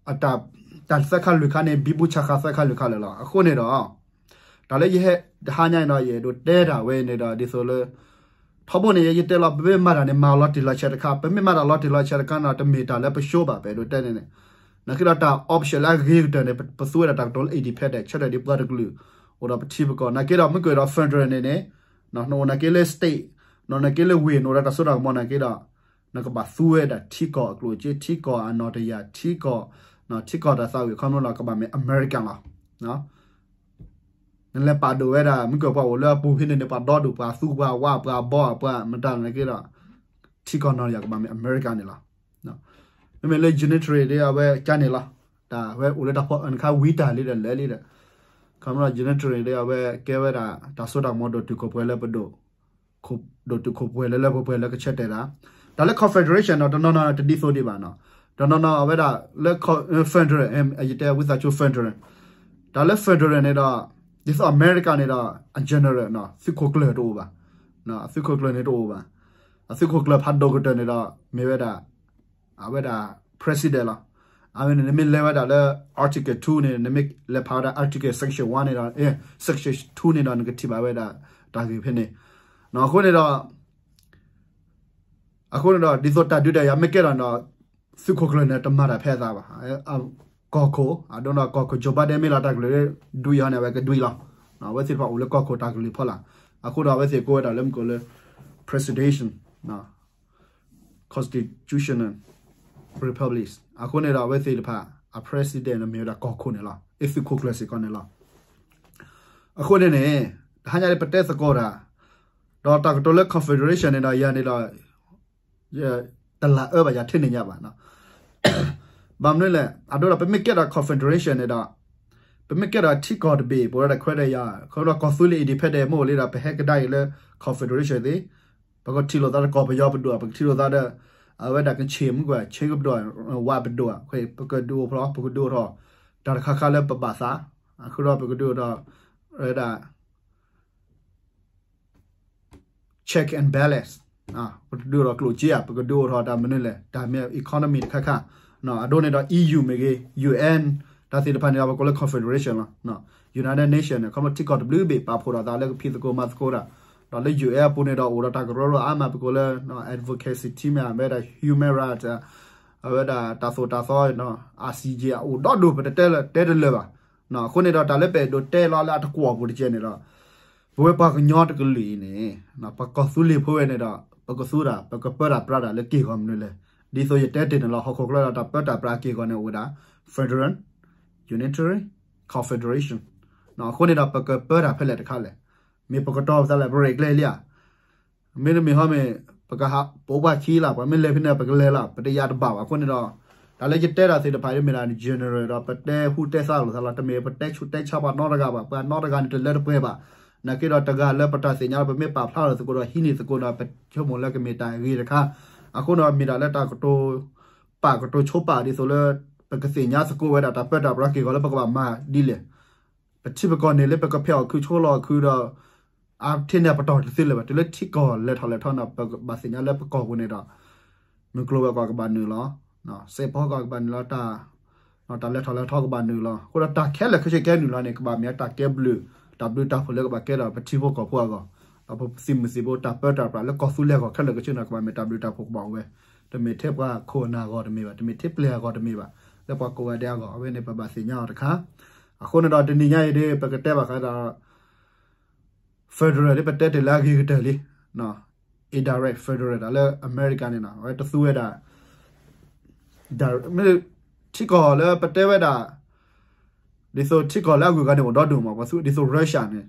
အံၤ အတၢ် တၢ်သၢခါလွံၢ်ခါန့ၣ် ဘံဘူဆးဃာ်သၢခါလွံၢ်ခါလၢာ်လီၤ. အဃိန့ၣ်ဒီး တၢ်လၢယဟဲတဟါညါအံၤဒီး ယအဲၣ်ဒိးတဲတၢ်ဝဲန့ၣ်ဒီး ဒ်သိးလၢ ထီဘိန့ၣ် ယတဲလီၤ ပမ့ၢ်မၤတၢ်န့ၣ် မၤအီၤလီၤတံၢ်လီၤဆဲးတခါ, ပမ့ၢ်မၤတၢ်လီၤတံၢ်လီၤဆဲးတခါန့ၣ် တမ့ၢ်တၢ်လၢပဆိဘၣ် ပအဲၣ်ဒိးတဲန့ၣ်န့ၣ်, နာ်က့ဒီးတၢ် option လၢအဂ့ၤကတၢၢ်န့ၣ် ပသူဝဲဒၣ်တၢ်ကတိၤလၢ independent ဆၢထၢၣ်ဒ်ပှၤတကလုာ် အိၣ်ဒီးပထံပကီၢ်, နာ်က့ဒီးမ့ၢ်ကွၢ်ဒီး federal န့ၣ်န့ၣ် နအိၣ်နာ်က့လၢ state, နအိၣ်နာ်က့လၢဝ့ၢ် နအိၣ်ဒီးတၢ်စိတၢ်ကမီၤနာ်က့ဒီး နကဘၣ်သူဝဲဒၣ်ထံကီၢ်အကျိၣ်စ့, ထံကီၢ်အနီၣ်တယၢ်, ထံကီၢ်, ထံကီၢ်တၢ်သးဝံၣ် ခီဖျိလီၤ ကဘၣ်မ့ၢ် American လီၤ. နလဲၤပာ်ဒိၣ်ဝဲဒၣ် မ့ၢ်ကွၢ်ပှၤအိၣ်လၢအပူၤဖဲန့ၣ်န့ၣ် ပှၤဒီဒူၣ် ပှၤသူပှၤဝါ ပှၤဘီ ပှၤမတၤနာ်က့ဒီး ထံကီၢ်နီၣ်တယၢ်ကဘၣ်မ့ၢ် American န့ၣ်လီၤ. မ့မ့ၢ်လၢ unitary ဒီး အဝဲကန့ၣ်လီၤ. တၢ်ဝဲအိၣ်လၢတၢ်ဖီၣ်အၢၣ်နခါဝံၤတၢ်လံဒီးလဲၤလံဒီး ခီဖျိ unitary ဒီး အဝဲကဲဝဲဒၣ် တၢ်စိတၢ်ကမီၤဒိၣ်တုာ်ခိၣ်ပှဲၤလၢ ပဒိၣ် ဒိၣ်တုာ်ခိၣ်ပှဲၤလၢလၢပှဲၤပှဲၤလၢကဆၢတဲာ်တၢ်, တၢ်လၢ confederation ဒီး တနီၤနီၤတဒ်သိးဒံးဘၣ်နီၤ, တနီၤနီၤအဝဲဒၣ်လၢ federal ယတဲဝံသးစူၤ federal, တၢ်လၢ federal န့ၣ်ဒီး ဒ်သိး America န့ၣ်ဒီး အ general သုးခိၣ်ကျၢၢ်တအိၣ်ဘၣ်, အသုးခိၣ်ကျၢၢ်န့ၣ်တအိၣ်ဘၣ်, အသုးခိၣ်ကျၢၢ်ဖးဒိၣ်ကတၢၢ်န့ၣ်ဒီး မ့ၢ်ဝဲဒၣ် အဝဲဒၣ် president လီၤ. အဝဲန့ၣ် နမ့ၢ်လဲၤဝဲဒၣ်လၢ article two န့ၣ် နမ့ၢ်လဲၤဖးဝဲဒၣ် article section one န့ၣ်ဒီး section two န့ၣ်ဒီး နကထံၣ်ဘၣ်ဝဲဒၣ် တၢ်ဂ့ၢ်ဖဲန့ၣ်, အဃိန့ၣ်ဒီး အဃိန့ၣ်ဒီး ဒ်သိးတၢ်ဒုးတၢ်ယၤမ့ၢ်ကဲထီၣ်န့ၣ်ဒီး သုးခိၣ်ကျၢၢ်န့ၣ် တမၤတၢ်ဖဲအသးဘၣ်. ကီၢ်ခိၣ် အဒိဒီးကီၢ်ခိၣ် Joe Biden မ့ၢ်လီၤတၢ်ကလုၢ် ဒွံအီၤန့ၣ် အဝဲကဒွံလီၤ. အဝဲသ့ၣ်တဖၣ်အိၣ်လၢကီၢ်ခိၣ်တၢ်ကလုၢ်ဖီလာ်, အဃိဒီးအဝဲသ့ၣ်ကိးဝဲဒၣ်လၢမုၢ်ကိၣ်လၢ presidential constitutional republics အဃိန့ၣ်ဒီး အဝဲသ့ၣ်တဖၣ် အ president န့ၣ်မ့ၢ်ဝဲဒၣ်ကီၢ်ခိၣ်န့ၣ်လီၤ. အသုးခိၣ်ကျၢၢ်စ့ၢ်ကီးန့ၣ်လီၤ. အဃိန့ၣ်န့ၣ် တဟါညါန့ၣ် ပတဲသကိးတၢ် ဒီးတၢ်ကတိၤလၢ confederation န့ၣ်ဒီး ယၤန့ၣ်ဒီး တလၢအၢဘၣ် ယၤထဲန့ၣ်ညါဘၣ်. ဘၣ်မနုၤလဲၣ် အဒိဒီး ပမ့ၢ်ကဲထီၣ် confederation န့ၣ်ဒီး ပမ့ၢ်ကဲထီၣ်ထံကီၢ်တဘ့ၣ် ပဝဲဒၣ်ခွဲးတၢ်ယာ် ခီဖျိကီၢ်သူလ့ၤ independent မ့ၢ်အိၣ်လံဒီး ပဟဲကဒါအံၤလၢ confederation သ့ၣ်, ပကထံၣ်လိာ်သးဒီးကီၢ်ပယီၤပဒိၣ်, ပကထံၣ်လိာ်သးဒီး အဝဲဒၣ်ကခ့ၣ်မုၢ်ကွၢ် ခ့ၣ်ကပဒိၣ် ဝးပဒိၣ်, ပကဒုးအိၣ်ထီၣ် ပကဒုးအိၣ်ထီၣ် တၢ်တခါခါလၢပဘၣ်သး, အဃိဒီးပကဒုးအိၣ်ထီၣ် ဝဲဒၣ် check and balance, ပကဒုးအိၣ်ထီၣ်ကျိၣ်စ့ဧါ, ပကဒုးအိၣ်ထီၣ်တၢ်မနုၤလဲၣ်, တၢ်မ့ၢ် economy တခါခါ, အဒိန့ၣ်ဒီး EU မ့ၢ်ဂ့ၤ, UN, တၢ် တၢ်သ့ၣ်တဖၣ်န့ၣ်ဒီး ပကိးလၢ confederation လီၤ. United Nation န့ၣ် ခီဖျိထံကီၢ်တဘျုးဘ့ၣ် ပာ်ဖှိၣ်ဒီးသးလၢကဖံးသကိးမၤသကိးတၢ်, ဒီးလၢ ယူၢ်အဲၣ် အပူၤန့ၣ်ဒီး အိၣ်ဒီးတၢ်ကရၢကရိအါမး ပကိးလၢ advocacy team မ့ၢ် အဝဲဒၣ် human right အဝဲဒၣ်တၢ်သိၣ်တၢ်သီ အစံးက့ အအိၣ်ဒီဒူၣ် ပတတဲလၢ တဲတလၢာ်ဘၣ်. အဃိန့ၣ်ဒီး တၢ်လၢပအဲၣ်ဒိးတဲလီၤလၢအတကွီၢ်ပူၤတကဲန့ၣ်ဒီး ပဝဲပှၤကညီတကလုာ်အံၤန့ၣ် ပကီၢ်သူလ့ၤဖိဝဲန့ၣ်ဒီး ပကသူတၢ် ပကပၢတၢ်ပြးတၢ်လၢက့ၢ်ဂီၤမနုၤလဲၣ်. ဒ်သိးယတဲတ့ၢ်န့ၣ်လီၤ ဟီၣ်ခိၣ်ချၢဒီးတၢ်ပၢတၢ်ပြးက့ၢ်ဂီၤန့ၣ်အိၣ်ဝဲဒၣ် federal, unitary, confederation. အဃိန့ၣ်ဒီး ပကပၢတၢ်ဖဲလဲၣ်တခါလဲၣ်. မ့ၢ်ပကတီၤပသးလဲၣ် ပရ့ၣ်ကျဲလံဧါ. မ့တမ့ၢ်ဟီမ့ၢ် ပကဟးပိာ်ပှၢ်ခံလၢ် ပှၤမ့ၢ်လဲၤဖဲန့ၣ် ပကလဲၤလီၤ ပတယါတဘၣ်ဘၣ်. အဃိန့ၣ်ဒီး တၢ်လၢယတဲတၢ်သ့ၣ်တဖၣ်အံၤမ့ၢ်ဒၣ် general ဒီး ပတဲဟူတဲသါလိာ်သးလီၤ. တမ့ၢ်ပတဲဆူးတဲဆါပှၤနီတဂၤဘၣ်. ပှၤနီတဂၤန့ၣ် တလၢတပှဲၤဘၣ်. နာ်က့ဒီးတဂၤလၢပတၢ်သ့ၣ်ညါလီၤ ပမ့ၢ်ပာ်ဖျါထီၣ်သကိးဒီး ဟံးန့ၢ်သကိးဒီး ပဆိကမိၣ်လၢကမ့ၢ်တၢ်ဂ့ၤတခါ. အဃိဒီးမ့ၢ်ဒၣ်လၢတၢ်ကတိၤပာ်ကတိၤဆိပာ်ဒ်သိးလၢ ပကသ့ၣ်ညါသကိးဝဲဒၣ်တၢ်ပၢတၢ်ပြးက့ၢ်ဂီၤလၢပကဘၣ်မၤဒ်လဲၣ်. ပထံပကီၢ်န့ၣ်လၢပကဖဲးအီၣ်ခု ဆိလီၤအီၣ်ခုဒီး အါထဲန့ၣ်ပတီၢ်တသ့လၢၤဘၣ်. တုၤလၢထံကီၢ်လဲၤထီၣ်လဲၤထီန့ၣ် ပဘၣ်သ့ၣ်ညါလၢပကီၢ်ပူၤန့ၣ်ဒီး မုၢ်ကျိၤဝဲၤကွာ်ကဘၣ်နုာ်လီၤ. စဲးဖီကီၢ်ကဘၣ်နုာ်လီၤ. တၢ် တၢ်လဲၤထီၣ်လဲၤထီကဘၣ်နုာ်လီၤ. အဃိဒီးတၢ်ခဲလၢာ်ခဲဆ့ကဲနုာ်လီၤန့ၣ် ကဘၣ်မ့ၢ်တၢ်ကဲဘျုး တၢ်ဘျုးတၢ်ဖှိၣ်လၢကဘၣ်ကဲဒီးပထံဖိကီၢ်ဖိအဂီၢ်, ဒီးပသုးမုၢ်သံၣ်ဘိတၢ်ပၢတၢ်ပြးလၢကီၢ်သူလ့ၤအဂီၢ်ခဲလၢာ်ခဲဆ့န့ၣ် ကဘၣ်မ့ၢ်တၢ်ဘျုးတၢ်ဖှိၣ်ကဘၣ်အိၣ်ဝဲ, တမ့ၢ်ထဲပှၤခိၣ်နၢ်အဂီၢ်တမ့ၢ်ဘၣ်, တမ့ၢ်ထဲပျဲၢ်အဂီၢ်တမ့ၢ်ဘၣ်, လၢပှၤကိးဂၤဒဲးအဂီၢ်, အဝဲန့ၣ်ပဘၣ်သ့ၣ်ညါအီၤတခါ. အဃိန့ၣ်ဒီးတနံၤညါအံၤဒ် ပကတဲဘၣ်ဃးဒီး federal ဒ်ပတဲတ့ၢ်လၢအဂ့ၤကတၢၢ်လံ indirect federal တၢ်လၢအမဲရကၤန့ၣ်နီၤ, အဝဲတသူဝဲဒၣ် ထံကီၢ်လၢပတဲဝဲဒၣ် ဒ်သိးထံကီၢ်လၢအဂုၤအဂၤန့ၣ်အိၣ်ဒီဒူၣ်မး, ပှၤသူဒ်သိး Russia န့ၣ်,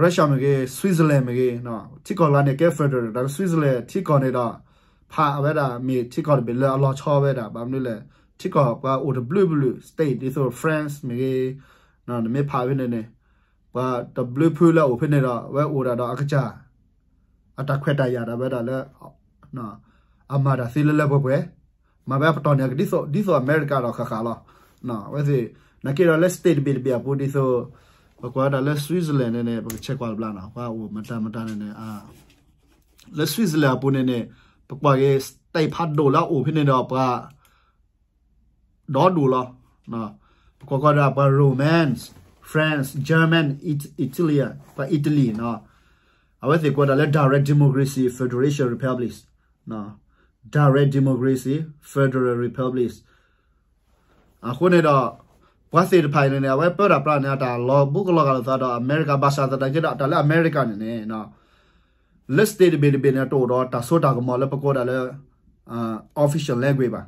Russia မ့ၢ်ဂ့ၤ, Switzerland မ့ၢ်ဂ့ၤ, ထံကီၢ်လၢန့ၣ်ကဲ federal တၢ်လၢ Switzerland ထံကီၢ်န့ၣ်ဒီး ဖးအဝဲဒၣ်မ့ၢ်ထံကီၢ်တဘ့ၣ်လၢအလီၤဆီဝဲဒၣ်, ဘၣ်မနုၤလဲၣ်, ထံကီၢ်ပှၤအိၣ်တဘျုးဘျုး state ဒ်သိး France မ့ၢ်ဂ့ၤ, နမ့ၢ်ဖးဖဲန့ၣ်န့ၣ် ပှၤတဘျုးဖုလၢအအိၣ်ဖဲန့ၣ်ဒီး အဝဲအိၣ်ဒၣ်ဒီးအကစၢ် အတၢ်ခွဲးတၢ်ယာ်ဒၣ်ဝဲဒၣ်လၢ အမၤတၢ်သ့လၢလၢပှဲၤပှဲၤ, မၤဝဲအပတီၢ်န့ၣ် ဒ်သိး ဒ်သိးအမဲရကၤဒီးဃၣ်ဃၣ်လီၤ. အဝဲသ့ၣ် နာ်က့ဒီးလၢ state တဘ့ၣ်တဘ့ၣ်အပူၤ ဒ်သိး ပကွၢ်ဝဲဒၣ်လၢ Switzerland န့ၣ်န့ၣ် ပကဆဲးကွၢ်တဘျီနီၤ, ပှၤအိၣ်မတၤမတၤန့ၣ်န့ၣ် လၢ Switzerland အပူၤန့ၣ်န့ၣ် ပကွၢ်က့ၤ state ဖးဒိၣ်လၢအအိၣ်ဖဲန့ၣ်ဒီးပှၤ ဒီဒူၣ်လီၤ. ပကွၢ်ကွၢ်ဒၣ်ပှၤ Romans, France, German, It- Italy, ပှၤ Italy နီၤ, အဝဲသ့ၣ်ကိးဒၣ်လၢ direct democracy federation republics, direct democracy federal republics. အဃိန့ၣ်ဒီး ပှၤသ့ၣ်တဖၣ်အံၤန့ၣ်န့ၣ် အဝဲပၢတၢ်ပြးန့ၣ် အတၢ်လီၤဘူးကလီၤဂာ်လိာ်သးဒီးအမဲရကၤ ဘၣ်ဆၣ်သနာ်က့ဒီး တၢ်လၢအမဲရကၤန့ၣ်န့ၣ် လၢ state တဘ့ၣ်တဘ့ၣ်န့ၣ် တအိၣ်ဒီးတၢ်စိတၢ်ကမီၤလၢပကိးဒၣ်လၢ official language ဘၣ်.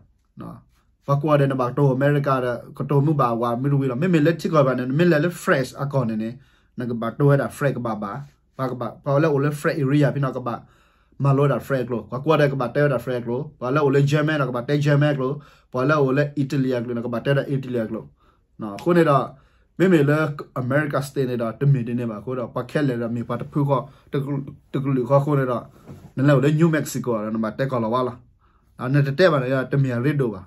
ပှၤကိးဂၤဒဲးန့ၣ် ဘၣ်ကတိၤအမဲရကၤဒီး ကတိၤမုာ်ဘၣ်ဝးမုာ်တဝံၤလီၤ. မ့မ့ၢ်လၢထံကီၢ်တဖၣ်န့ၣ် နမ့ၢ်လဲၤလၢ French အကီၢ်န့ၣ်န့ၣ် နကဘၣ်တိၤဝဲဒၣ် French ကဘၣ်ဘၣ်. ပှၤကဘၣ် ပှၤလၢအိၣ်လၢ French area ဖဲန့ၣ် ကဘၣ်မၤလိဝဲဒၣ် French အကျိာ်. ပှၤကိးဂၤဒဲးကဘၣ်တဲဝဲဒၣ် French အကျိာ်. ပှၤလၢအိၣ်လၢ German ဒီးကဘၣ်တဲ German အကျိာ်. ပှၤလၢအိၣ်လၢ Italy အကျိာ်န့ၣ် ကဘၣ်တဲဒၣ် Italy အကျိာ်. အဃိန့ၣ်ဒီး မ့မ့ၢ်လၢ America state န့ၣ်ဒီး တမ့ၢ်ဒ်န့ၣ်ဘၣ်အဃိဒီး ပှၤခဲလၢာ်ဒီးမ့ၢ်ပှၤတဖုဃီ တကလုာ်ဃီအဃိန့ၣ်ဒီး နလဲၤအိၣ်လၢ New Mexico ဒီးနဘၣ်တဲကီၢ်လီၤဝါလီၤ. နတတဲဘၣ်န့ၣ် တမ့ၢ်အရ့ဒိၣ်ဘၣ်.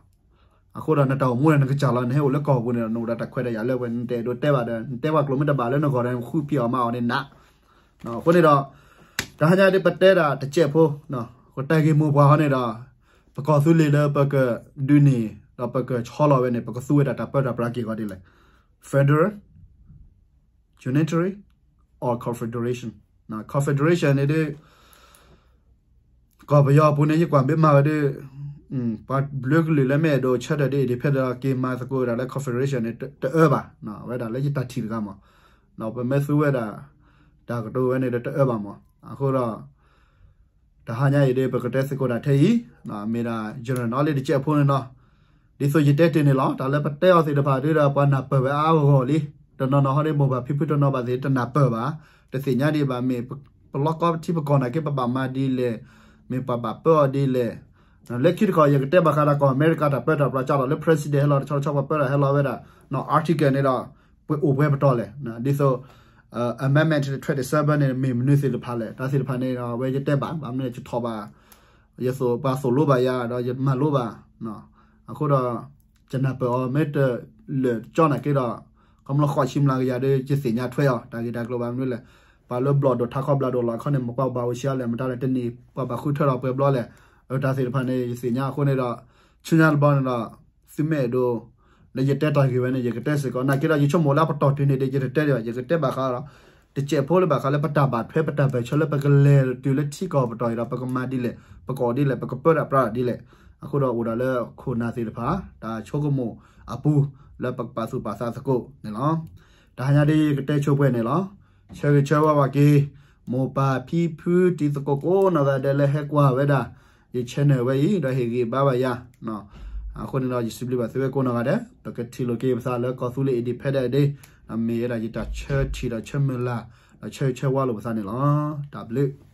အဃိဒီးနတၢ်အိၣ်မူန့ၣ် နကစၢ်လီၤ. နဟဲအိၣ်လၢကီၢ်ပူၤန့ၣ်ဒီး နအိၣ်ဒီးတၢ်ခွဲးတၢ်ယာ်လၢဝဲ နတအဲၣ်ဒိးတဲဘၣ်ဒီး နတဲပှၤကျိာ်မ့ၢ်တဘၣ်လၢနဂီၢ်ဒီး နဃုဖံးအီၣ်မၤအီၣ်န့ၣ်နး. အဃိန့ၣ်ဒီး တဟါညါဒ်ပတဲဒၣ်တစဲးဖိ တၢ်ဂ့ၢ်မိၢ်ပှၢ်ဟီန့ၣ်ဒီး ပကီၢ်သူလ့ၤလၢပကဒုးန့ၢ် ဒီးပကဆီလီၤဝဲန့ၣ် ပကသူဝဲဒၣ်တၢ်ပၢတၢ်ပြးက့ၢ်ဂီၤဒ်လဲၣ်, federal, unitary, or confederation. Confederation န့ၣ်ဒ် ကီၢ်ပယီၤအပူၤန့ၣ် ယကွၢ်မ့ၢ်မၤဝဲဒ် ပှၤဘျုးကလုာ်လၢမ့ၢ်အဲၣ်ဒိးဆၢထၢၣ်ဒ် independent က့ၤမၤသကိးဝဲဒၣ်လၢ confederation န့ၣ် တအၢဘၣ်, ဝဲဒၣ်လၢယတၢ်ထံၣ်တဂၤမး, ပမ့ၢ်သူဝဲဒၣ် တၢ်ကတိၤဝဲန့ၣ်ဒီးတအၢဘၣ်မး. အဃိဒီး တဟါညါအံၤဒ် ပကတဲသကိးတၢ်ထဲအံၤ မ့ၢ်ဒၣ် general knowledge တစဲးဖိန့ၣ်လီၤ. ဒ်သိးယတဲတ့ၢ်န့ၣ်လီၤ. တၢ်လၢပတဲအီၤသ့ၣ်တဖၣ်ဒ်ဒီး ပှၤနၢ်ပၢၢ်ဝဲအါအါဂီၢ်ဂီၢ်လံ. တနီၤနီၤဟီဒ် မိၢ်ပၢ်ဖံဖုတနီၤဘၣ်သ့ၣ် တနၢ်ပၢၢ်ဘၣ်, တသ့ၣ်ညါဒံးဘၣ်. မ့ၢ်ပလီၢ်ကီထံပကီၢ်နာ်က့ ပဘၣ်မၤဒ်လဲၣ်, မ့ၢ်ပှၤဘၣ်ပၢအီၤဒ်လဲၣ်. လၢခံတခီ ယကတဲဘၣ်ဃးဒီးကီၢ်အမဲရကၤတၢ်ပၢတၢ်ပြးကၢ်ဒီး လၢ president ဟဲလီၤတဆီတဆီ ပှၤပၢတၢ်ဟဲလီၤဝဲဒၣ် article န့ၣ်ဒီး ပှဲၤအိၣ်ပှဲၤပတီၢ်လဲၣ်. ဒ်သိး amendment twenty-seven န့ၣ် မ့ၢ်မနုၤသ့ၣ်တဖၣ်လဲၣ်. တၢ်သ့ၣ်တဖၣ်န့ၣ်ဒီး အဝဲယတဲဘၣ်, ဘၣ်မနုၤလဲၣ် ယထီၣ်ဘၣ်, ယသိၣ်ပှၤသိၣ်လိဘၣ်ယၤဒီး ယမၤလိဘၣ်. အဃိဒီး ယနၢ်ပၢၢ်အီၤ မ့ၢ်တလၢာ်ကၠီနာ်က့ဒီး ကမျၢၢ်ဃိးဆံမျးကယၤဒီး ယသ့ၣ်ညါထွဲအီၤ တၢ်ဂ့ၢ်တၢ်ကျိၤ ဘၣ်မနုၤလဲၣ်. ပှၤလၢဘျီၣ်ဒိၣ်ထးခီဘျီဒိၣ်လီၤခီန့ၣ် မ့ၢ်ပှၤဘၣ်အိၣ်ဆံးအါလဲၣ်, မတၤလဲၣ်တနံၣ် ပှၤဘၣ်ဃုထၢထီၣ်ပှဲၤဘျီလဲၣ်. တၢ်သ့ၣ်တဖၣ်န့ၣ် ယသ့ၣ်ညါအဃိန့ၣ်ဒီး ဆူညါတဘျီန့ၣ်ဒီး သုမ့ၢ်အဲၣ်ဒိး လၢယတဲတၢ်ဂ့ၢ်ဝဲန့ၣ် ယကတဲစ့ၢ်ကီး နာ်က့ဒီး ယဆိကမိၣ်လၢအပတီၢ်တုၤန့ၣ်ဒီး ယတတဲဒံးဘၣ် ယကတဲဘၣ်ဃးဒီး တစဲးဖိလၢဘၣ်ဃးလၢပတၢ်ဘၣ်ထွဲ ပတၢ်ဘၢၣ်ဆၢလၢပကလဲၤတုၤလၢထံကီၢ်ပတီၢ်အံၤဒီး ပကမၤဒ်လဲၣ် ပကအီၣ်ဒ်လဲၣ် ပကပၢတၢ်ပြးတၢ်ဒ်လဲၣ် အဃိဒီးအိၣ်ဒၣ်လၢခိၣ်နၢ်သ့ၣ်တဖၣ် တၢ်ဆိကမိၣ်အပူၤ လၢပကပာ်သူၣ်ပာ်သးသကိးန့ၣ်လီၤ. တဟါညါဒ်ယကတဲဆိပှဲၤန့ၣ်လီၤ. ဆၢဂ့ၤဆၢဝါဘၣ်က့ၤ မိၢ်ပၢ်ဖံဖုတံၤသကိးကိးနီၢ်ဂၤဒဲးလၢဟဲကွၢ်ဝဲဒၣ် ယ channel ဝဲအံၤ ဒီးဟ့ၣ်ဂံၢ်ဘါဘၣ်ယၤ အဃိန့ၣ်ဒီး ယစံးဘျုးဘၣ်သုဝဲကိးနီၢ်ဂၤဒဲး ပကထံၣ်လိာ်က့ၤပသးလၢကီၢ်သူလ့ၤ independent day ဒီးမ့ၢ်ဝဲဒၣ်ယတၢ်ဆၢထံၣ်ဒီးဆၢမုၢ်လၢ် ဒီးဆၢဂ့ၤဆၢဝါလိာ်ပသးန့ၣ်လီၤ. တၢ်ဘျုး